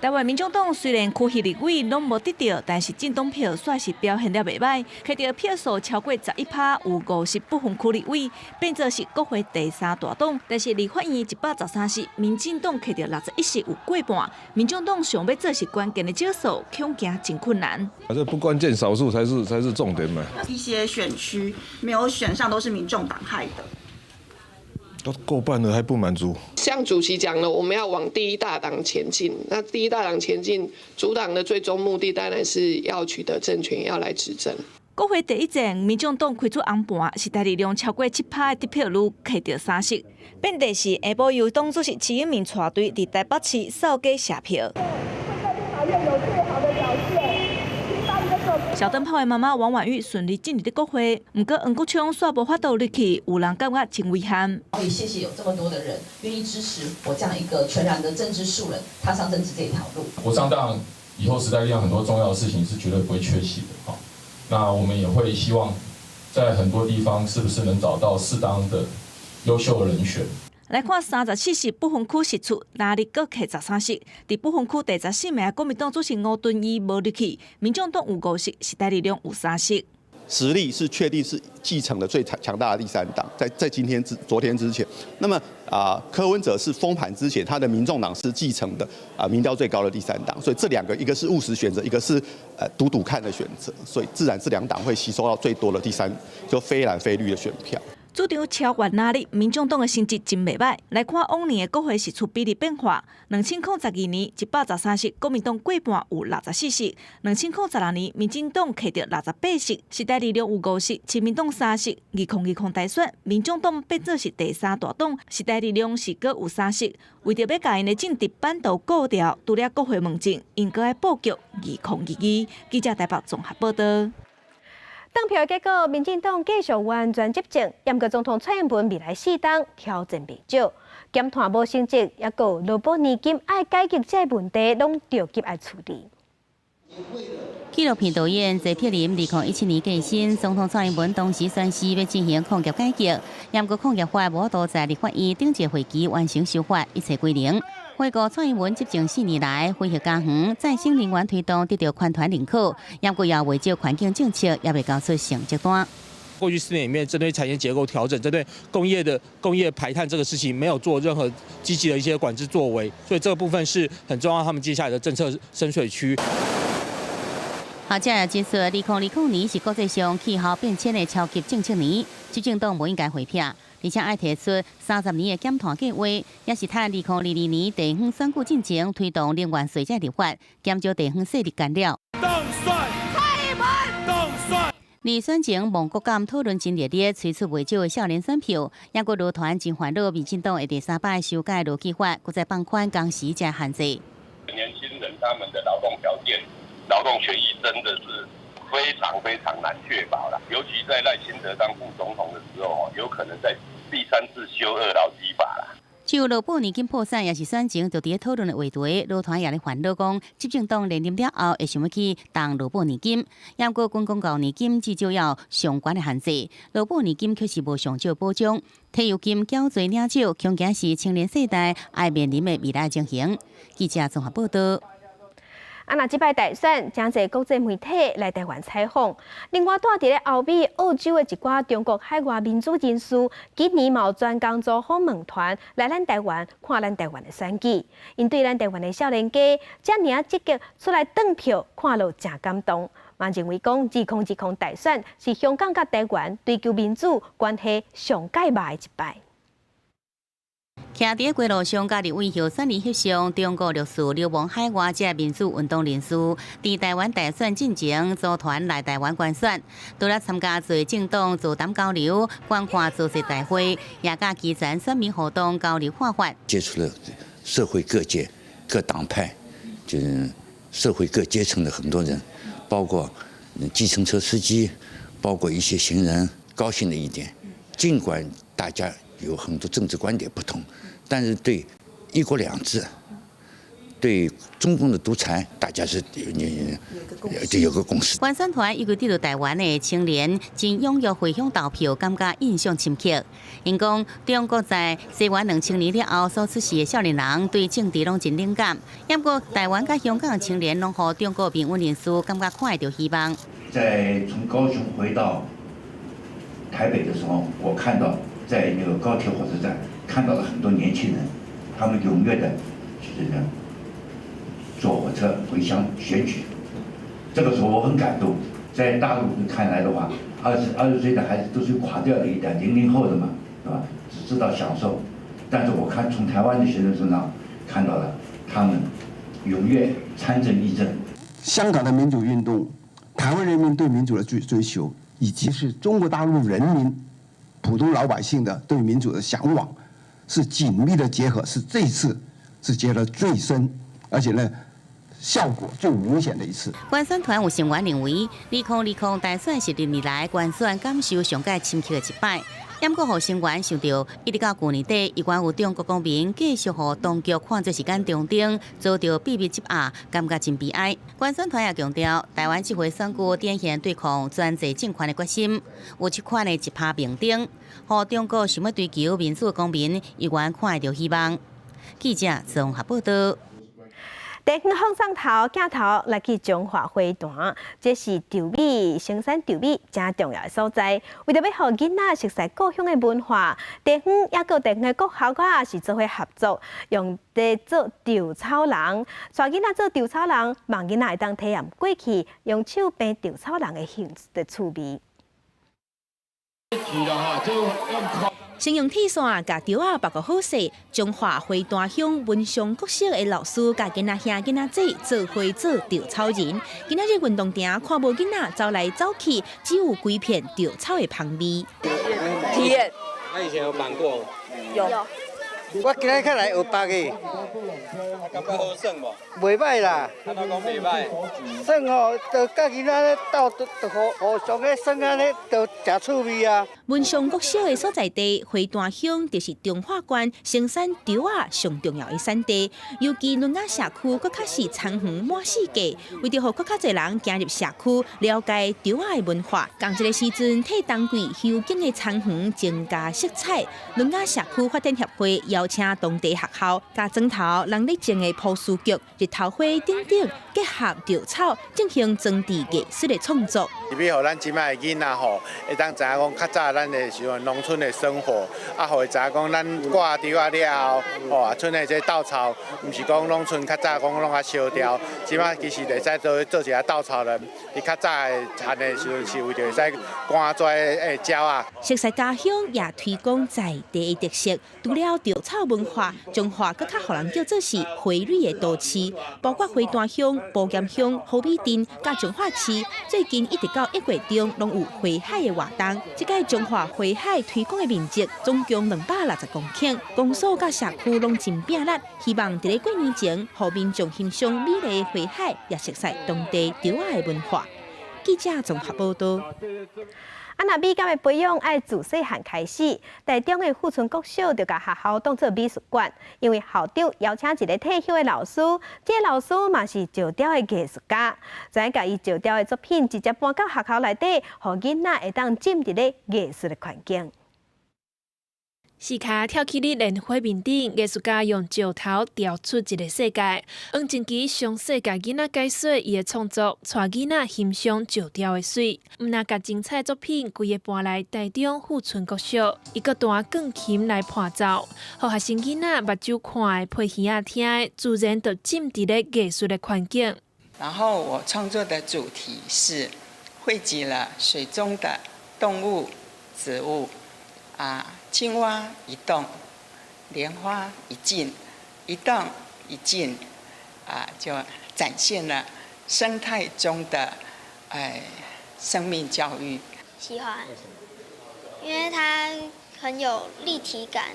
台灣民眾黨雖然區域立委攏無得著，但是政黨票煞是表現得袂䆀，提著票數超過11%，有50不分區立委，變做是國會第三大黨。但是立法院113席，民進黨提著61席有過半，民眾黨想欲做是關鍵的少數，恐驚真困難。啊，這不關鍵少數才是重點嘛。一些選區沒有選上，都是民眾黨害的。都過半了還不滿足？像主席講了，我們要往第一大黨前進。那第一大黨前進，組黨的最終目的當然是要取得政權，要來執政。國會第一戰，民眾黨開出紅盤，時代力量超過7%的得票率，提著3席。變地是下晡由黨主席齊英明帶隊佇台北市掃街謝票。小燈泡的媽媽王婉諭順利進入國會，毋過黃國昌煞無法度入去，有人感覺真遺憾。可以謝謝有這麼多的人願意支持我這樣一個全然的政治素人，踏上政治這一條路。我上當以後時代力量很多重要的事情是絕對不會缺席的。好，那我們也會希望在很多地方是不是能找到適當的優秀人選。來看34席不分區釋出，藍綠各摕13席。佇不分區第14名國民黨主席吳敦義無入去，民眾黨有5席，時代力量有3席。實力是確定是繼承了最強強大的第三黨，在今天之昨天之前，那麼啊柯文哲是封盤之前，他的民眾黨是繼承的啊民調最高的第三黨，所以這兩個一個是務實選擇，一個是賭賭看的選擇，所以自然這兩黨會吸收到最多的第三就非藍非綠的選票。主場超越藍綠，民眾黨的成績真袂䆀。來看往年的國會釋出比例變化，2012年113席，國民黨過半有64席；2016年民進黨摕著68席，時代力量有5席，親民黨3席。2020大選，民眾黨變做是第三大黨，時代力量是閣有3席。為著欲共𪜶的政治版圖顧牢，除了國會問政，𪜶閣愛布局2022。記者台北綜合報導。轉票結果，民進黨繼續完全執政，毋過總統蔡英文未來4冬挑戰袂少，減碳無成績，抑閣勞保年金愛改革這个問題，攏著急愛處理。紀錄片導演謝柏林2017年過身，總統蔡英文當時宣示欲進行礦業改革，毋過礦業法無法度在立法院頂一個會期完成修法，一切歸零。回顧蔡英文執政4年來，非核家園、再生能源推動得到環團認可，毋過也袂少環境政策也未交出成績單。過去4年裡面，針對產業結構調整、針對工業的工業排碳這個事情，沒有做任何積極的一些管制作為，所以這個部分是很重要，他們接下來的政策深水區。學者也指出，2020年是國際上氣候變遷的超級政策年，執政黨無應該回避，而且愛提出30年的減碳計劃，也是趁2022年地方選舉進前推動能源稅制立法，減少地方勢力干擾。當選，蔡英文，當選。而選前亡國感討論真熱烈，催出袂少的少年選票。毋過勞團真煩惱，民進黨會第三擺修改勞基法，閣再放寬工時這限制。年輕人他們的勞動條件、勞動權益真的是非常非常難確保了，尤其在賴清德當副總統的時候，有可能在第三次修二勞基法啦。就勞保年金破產，也是選前就佇咧討論的話題。勞團也咧煩惱講，執政黨連任了後會想欲去動勞保年金，毋過軍公教年金至少要上懸的限制，勞保年金卻是無上少保障。退休金繳濟領少，恐驚是青年世代愛面臨的未來情形。記者綜合報導。啊，若這擺大選，誠濟國際媒體來台灣採訪。另外，蹛佇咧歐美、澳洲的一寡中國海外民主人士，今年嘛有專工組訪問團來咱台灣看咱台灣的選舉。𪜶對咱台灣的少年家遮爾仔積極出來轉票，看了誠感動。嘛認為講，2020大選是香港佮台灣追求民主關係上蓋歹的一擺。徛佇街路上，佮立委候選人翕相，中國陸續流亡海外這民主運動人士，佇台灣大選進前組團來台灣觀選，除了參加濟政黨座談交流、觀看造勢大會，也佮基層選民活動交流看法。接觸了社會各界、各黨派，就是社會各階層的很多人，包括計程車司機，包括一些行人。高興的一點，儘管大家有很多政治觀點不同，但是對一國兩制，對中共的獨裁，大家是有有個共識。觀選團以及佇台灣的青年真踴躍回鄉投票，感覺印象深刻。𪜶講中國在西元2000年了後所出世的少年人對政治攏真冷感，毋過台灣佮香港的青年攏予中國民運人士感覺看會著希望。在從高雄回到台北的時候，我看到在那個高鐵火車站看到了很多年輕人，他們踴躍的就是坐火車回鄉選舉。這個時候我很感動。在大陸看來的話，20歲的孩子都是垮掉的一代，00後的嘛，是吧？只知道享受。但是我看從台灣的學生身上看到了他們踴躍參政議政。香港的民主運動，台灣人民對民主的追求，以及是中國大陸人民普通老百姓的對民主的嚮往，是緊密的結合，是這次是結得最深，而且呢，效果最明顯的一次。觀選團有成員認為，2020大選是歷年來觀選感受上蓋深刻的一擺。毋過，予成員想著，一直到舊年底，猶原有中國公民繼續予當局看做是眼中釘，遭著秘密執押，感覺真悲哀。觀選團也強調，台灣這回選舉展現對抗專制政權的決心，有這款的一拍明燈，予中國想欲追求民主的公民，猶原看會著希望。記者綜合報道。地方放送頭鏡頭來去彰化花壇，這是稻米生產稻米誠重要的所在。為著欲予囡仔熟悉故鄉的文化，地方抑閣地方的國校仔是做伙合作，用來做稻草人，帶囡仔做稻草人，望囡仔會當體驗過去用手編稻草人的興的趣味。先用鐵線共稻仔縛個好勢，彰化花壇鄉文昌國小的老師共囡仔兄囡仔姊做伙做稻草人。今仔日運動場看無囡仔走來走去，只有規片稻草的香味。體驗。那以前有綁過？有。我今日較來學縛的。感覺好耍無？袂䆀啦。按怎講袂䆀？耍吼，就佮囡仔咧鬥，就互互相咧耍按呢，就誠趣味啊。文昌國小的所在地花壇鄉，就是彰化縣生產稻仔上重要的產地。尤其崙仔社區，閣較是田園滿四界。為著予閣較濟人行入社區，了解稻仔的文化，仝一个時陣替冬季休耕的田園增加色彩。崙仔社區發展協會邀請當地學校，共莊頭人咧種的波斯菊、日頭花等等，結合稻草進行裝置藝術的創作。是欲予咱這擺的囡仔吼，會當知影講較早咱的時陣農村的生活，啊，予伊知影講咱割稻仔了後，吼，啊，賰的這稻草，毋是講攏賰較早講攏啊燒掉，這擺其實會使做做一个稻草人。伊較早的田的時陣是為著會使趕跩的鳥仔。熟悉家鄉也推廣在地的特色，除了稻草文化，彰化閣較予人叫做是花蕊的都市，包括花壇鄉、埔鹽鄉、滬尾鎮、佮彰化市，最近一直到1月中，攏有花海的活動。這屆彰化花海推廣的面積總共260公頃，公所佮社區攏真拼力，希望佇咧過年前，予民眾欣賞美麗的花海，也熟悉當地稻仔的文化。記者綜合報道。啊，若美感的培養愛自細漢開始，台中的富春國小就共學校當做美術館，因為校長邀請一个退休的老師，這个老師嘛是石雕的藝術家，怎樣共伊石雕的作品直接搬到學校內底，予囡仔會當浸佇咧藝術的環境。四跤跳起佇蓮花面頂，藝術家用石頭雕出一个世界。黃靜琪詳細共囡仔解說伊的創作，帶囡仔欣賞石雕的媠。毋但共精彩作品規个搬來台中富春國小，伊閣彈鋼琴來伴奏，予學生囡仔目睭看的、批耳仔聽的，自然就浸佇咧藝術的環境。然後我創作的主題是匯集了水中的動物、植物，啊。青蛙一動，蓮花一靜，一動一靜，啊，就展現了生態中的生命教育。喜歡，因為它很有立體感，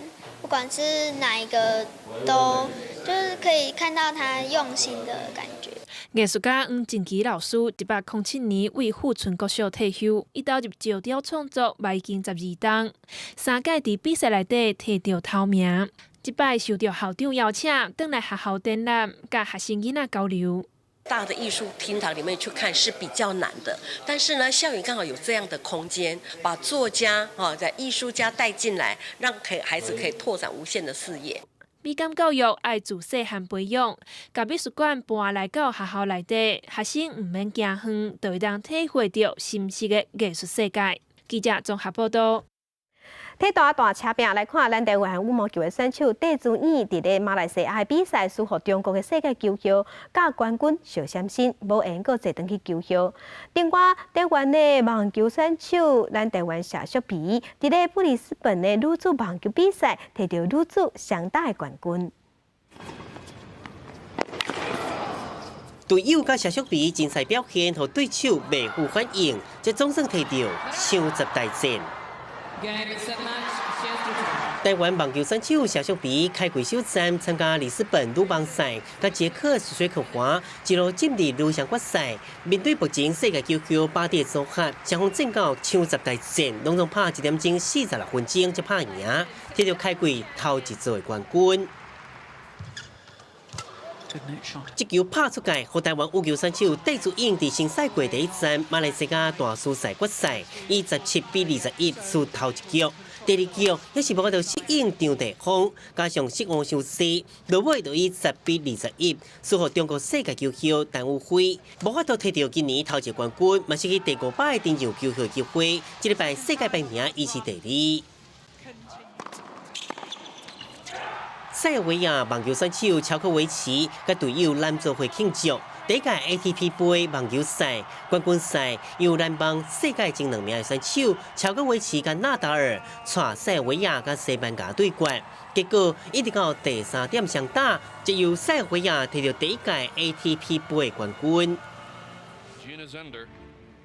不管是哪一個都就是可以看到他用心的感覺。藝術家黃靜琪老師107年為富春國小退休，伊投入石雕創作，嘛已經12冬，三屆佇比賽內底摕著頭名。這擺受著校長邀請，轉來學校展覽，佮學生囡仔交流。大的藝術廳堂裡面去看是比較難的，但是呢，校園剛好有這樣的空間，把作家啊，在藝術家帶進來，讓可以孩子可以拓展無限的視野。美感教育愛自細漢培養，共美術館搬來到學校內底，學生毋免行遠，就會當體會著深邃的藝術世界。記者綜合報道。體壇大車拼來看，咱台灣羽毛球的選手戴資穎佇咧馬來西亞的比賽，輸予中國的世界球后，佮冠軍邵閃欣，無閒閣坐轉去球后。另外，台灣的網球選手，咱台灣謝淑薇，佇咧布里斯本的女子網球比賽，摕著女子雙打的冠軍。隊友佮謝淑薇精彩表現，予對手袂赴反應，這總算摕著雙十大戰。台灣網球選手謝淑薇開季首站參加里斯本魯網賽，佮捷克斯水克華一路進入女雙決賽。面對目前世界球后巴蒂的組合，雙方戰到搶十大戰，攏總拍1點鐘46分鐘才拍贏，摕著開季頭一座的冠軍。這球拍出界，予台灣羽球選手戴資穎佇新賽季第一站馬來西亞大師賽決賽，以17比21輸頭一局。第二局也是無法度適應場地風，加上失誤傷濟，落尾就以10比21輸予中國世界球后陳雨菲，無法度摕著今年頭一個冠軍，嘛失去第五擺登上球后機會。這禮拜世界排名伊是第二。塞爾維亞網球選手喬科維奇佮隊友攬做伙慶祝第一屆 ATP 杯網球賽冠軍賽，由籃網世界前兩名的選手喬科維奇佮納達爾帶塞爾維亞佮西班牙對決，結果一直到第三點雙打，才由塞爾維亞摕著第一屆 ATP 杯冠軍。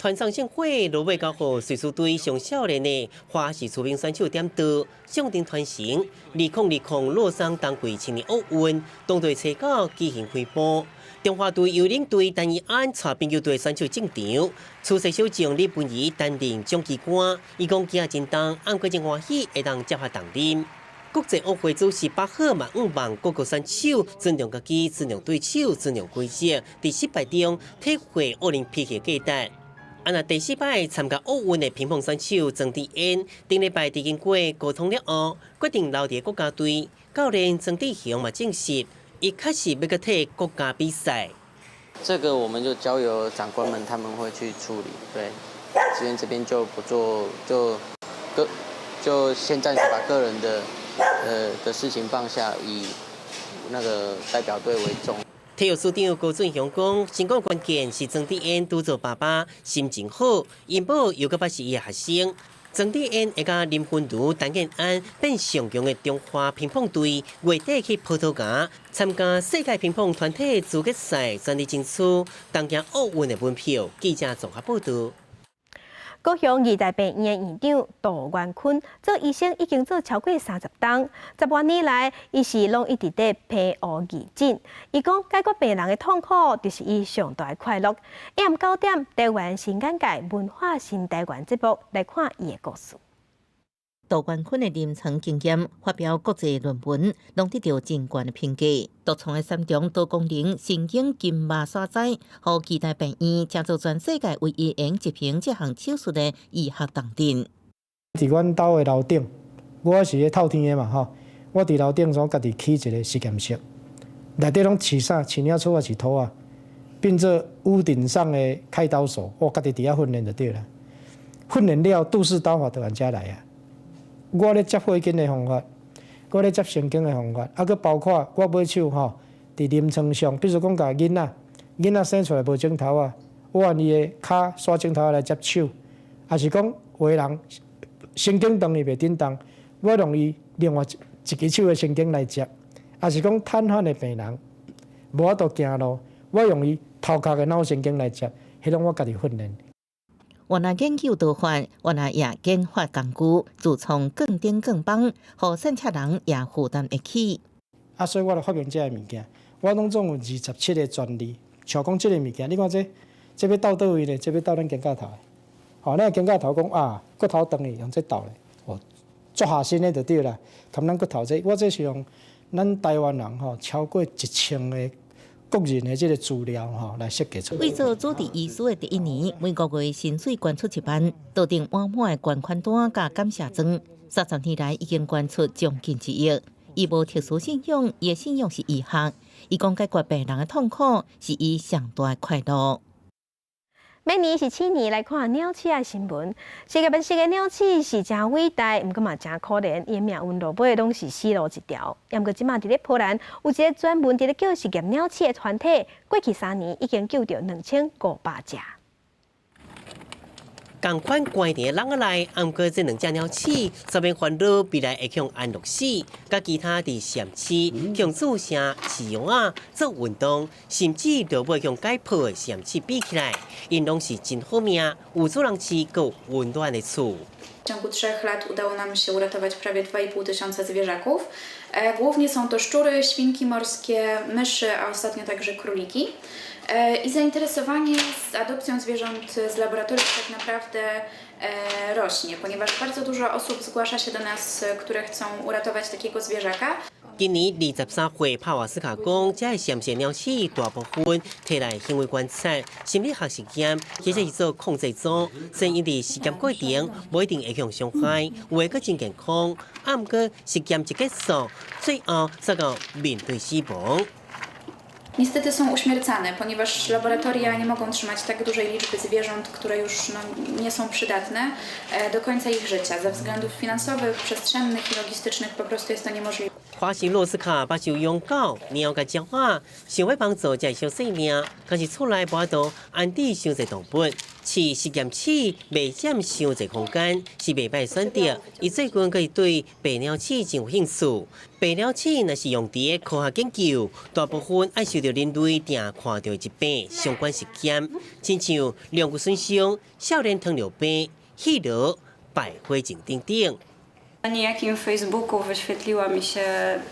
團上聖火落尾交予瑞士隊上少年的花式滑冰選手點燈，象徵傳承。2020洛桑冬季青年奧運，當地初九舉行開幕。中華隊游泳隊陳怡安帶冰球隊選手進場，初賽小將李文儀擔任掌旗官。伊講肩真重，毋過真歡喜會當接下重任。國際奧會主席巴赫嘛，向望各國選手尊重家己、尊重對手、尊重規則，佇失敗中體會奧林匹克價值。啊！若第四擺參加奧運的乒乓選手莊智淵，頂禮拜佇經過溝通了後，決定留佇國家隊。教練曾志雄嘛證實，伊確實欲閣替國家比賽。這個我們就交由長官們他們會去處理。對，這邊這邊就不做，就個就先暫時把個人的事情放下，以那個代表隊為重。體育署長高俊雄講，成功關鍵是莊智淵拄做爸爸，心情好，𪜶某又閣捌是伊的學生。莊智淵會佮林昀儒、陳建安變上強的中華乒乓隊，月底去葡萄牙參加世界乒乓團體資格賽，全力爭取東京奧運的門票。記者綜合報導。高雄義大病院的院長杜元坤做醫生已經做超過30冬，10外年來，伊是攏一直佇批烏義診。伊講解決病人的痛苦，就是伊上大的快樂。下暗9點，台灣新眼界文化新台灣節目來看伊的故事。杜元坤的臨床經驗，發表國際論文，攏得著真懸的評價。獨創的三重多功能神經筋麻鎖劑，予義大病院成做全世界唯一會執行這項手術的醫學重鎮。佇阮兜的樓頂，我是咧透天的嘛吼，我佇樓頂所家己起一個實驗室，內底攏飼啥？飼鳥鼠抑是兔仔，變做屋頂上的開刀所，我家己佇遐訓練就對啦。訓練了，杜氏刀法就按遮來啊。我咧接血筋的方法，我咧接神經的方法，啊，閣包括我尾手吼，佇臨床上，比如講共囡仔，囡仔生出來無指頭仔，我按伊的跤刷指頭仔來接手，抑是講有的人神經斷伊袂振動，我用伊另外一支手的神經來接，抑是講癱瘓的病人無法度行路，我用伊頭殼的腦神經來接，彼攏我家己訓練。原來研究刀法，原來也研發工具，自創鋼釘鋼棒，予散赤人也負擔會起。啊，所以我就發明這个物件，我攏總有27个專利。像講這个物件，你看這，這欲鬥佗位呢？這欲鬥咱肩胛頭的。吼，咱肩胛頭講啊，骨頭斷去用這鬥咧，哦，足下身的就對啦。含咱骨頭這，我這是用咱台灣人吼超過1000个。國人的這個資料吼來設計出來。為做主治醫師的第一年，每個月薪水捐出1萬，桌頂滿滿的捐款單佮感謝狀。30年來已經捐出將近1億。伊無特殊信仰，伊的信仰是醫學。伊講解決病人的痛苦是伊上大的快樂。每年是鼠年來看鳥鼠的新聞。世界面世的鳥鼠是誠偉大，毋過嘛誠可憐，伊的命運落尾攏是死路一條。毋過這馬佇咧波蘭有一個專門佇咧救實驗鳥鼠的團體，過去3年已經救著2500隻。仝款關佇籠仔內，毋過這兩隻鳥鼠，煞免煩惱未來會予安樂死，佮其他佇實驗室予注射飼藥仔做運動，甚至都欲予解剖的實驗鼠比起來，𪜶攏是真好命，有主人飼，閣有溫暖的厝。Ciągu 3 lat udało nam się uratować prawie 2,5 tysiąca zwierzaków. Głównie są to szczury, świnki morskie, myszy, a ostatnio także króliki. I zainteresowanie z adopcją zwierząt z laboratorium tak naprawdę rośnie, ponieważ bardzo dużo osób zgłasza się do nas, które chcą uratować takiego zwierzaka. 今年23歲，帕瓦斯卡講，這个閃色鳥鼠大部分提來行為觀察、心理學實驗，或者是做控制組，雖然佇實驗過程無一定會予傷害，有的閣真健康，啊，毋過實驗一結束，最後煞到面對死亡。 Niestety są uśmiercane, ponieważ laboratoria nie mogą trzymać tak dużej liczby zwierząt, które już, no, nie są przydatne do końca ich życia. Ze względów finansowych, przestrzennych i logistycznych po prostu jest to niemożliwe. 華西洛斯卡捌收養狗、貓佮鳥仔，想欲幫助這小生命，但是厝內無法度安置傷濟動物，飼實驗鼠袂佔傷濟空間，是袂䆀選擇。伊最近閣是對白鳥鼠真有興趣。白鳥鼠若是用佇科學研究，大部分愛受著人類定看著疾病相關實驗，親像龍骨損傷、少年糖尿病、氣瘻、敗血症等等。 Na niejakim Facebooku wyświetliła mi się,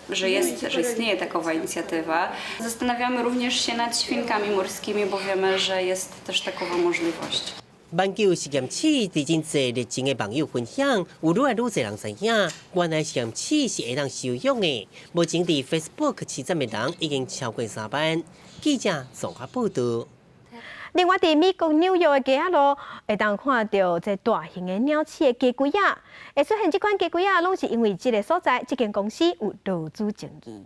że, jest, że istnieje takowa inicjatywa. Zastanawiamy również się nad świnkami morskimi, bo wiemy, że jest też takowa możliwość. 挽救實驗鼠，佇真濟熱情的網友分享，有愈來愈濟人知影，原來實驗鼠是會當收養的。目前佇 Facebook 飼讚的人已經超過3萬。記者綜合報導。另外，佇美國紐約的街仔路，會當看著這大型的鳥鼠的雞胿仔，會出現這款雞胿仔，攏是因為這个所在，這間公司有勞資爭議。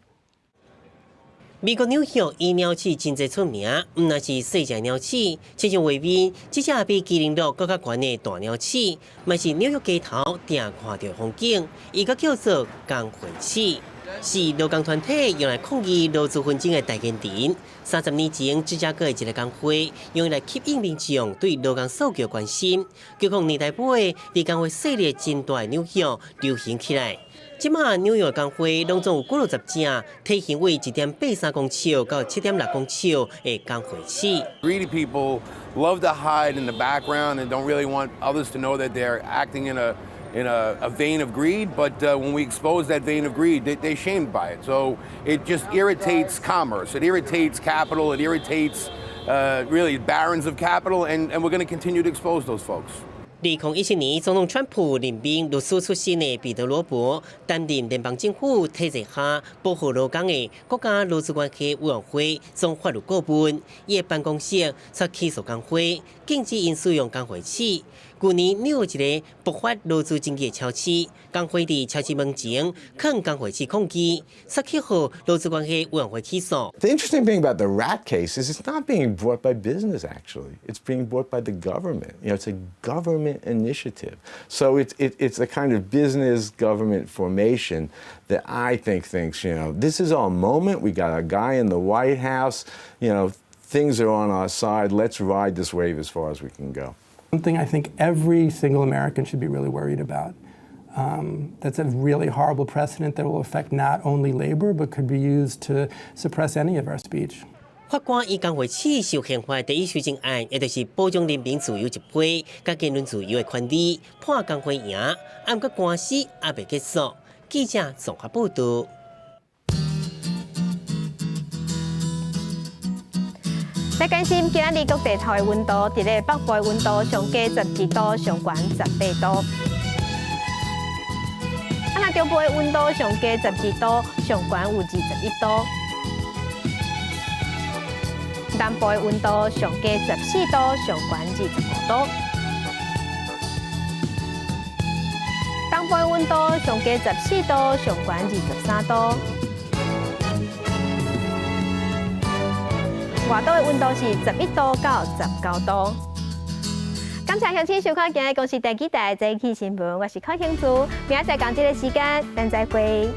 美國紐約以鳥鼠真濟出名，毋但是細隻鳥鼠，親像畫面，這隻比麒麟鹿閣較懸的大鳥鼠，嘛是紐約街頭定看著風景，伊閣叫做工會鼠，是勞工團體用來抗議勞資紛爭的代言人。30年前，芝加哥的一个工會用來吸引民眾對勞工訴求關心，結果年代尾，佇工會勢力真大的紐約流行起來。這馬紐約工會攏總有幾落十隻，體型為1.83公尺到7.6公尺的工會鼠。 Greedy people love to hide in the background and don't really want others to know that they're acting in a vein of greed. But when we expose that vein of greed, they're shamed by it. So it just irritates commerce. It irritates capital. It irritates really barons of capital, and we're going to continue to expose those folks. 2017年，總統川普任命律師出身的彼得羅伯擔任聯邦政府體制下保護勞工的國家勞資關係委員會總法律顧問。伊的辦公室則起訴工會，禁止𪜶使用工會鼠。舊年紐約一个爆發勞資爭議的超市，工會佇超市門前囥工會鼠抗議，煞去予勞資關係委員會起訴。 The interesting thing about the rat case is it's not being brought by business, actually. It's being brought by the government. It's a government initiative. So it's a kind of business government formation that I think thinks, this is our moment. We got a guy in the White House. Things are on our side. Let's ride this wave as far as we can go. Something I think every single American should be really worried about. That's a really horrible precedent that will affect not only labor, but could be used to suppress any of our speech. 法官以工會鼠受憲法第一修正案，也就是保障人民自由集會佮言論自由的權利，判工會贏，啊，毋過官司猶未結束。記者綜合報導。來關心今仔日各地頭的溫度，佇咧北部的溫度上低12度，上懸18度。啊，若中部的溫度上低12度，上懸有21度。南部的溫度上低14度，上懸25度。東部的溫度上低14度，上懸23度。外島的溫度是11度到19度。感謝鄉親收看今日公視第幾台早起新聞，我是柯興珠，明仔載仝這个時間，咱再會。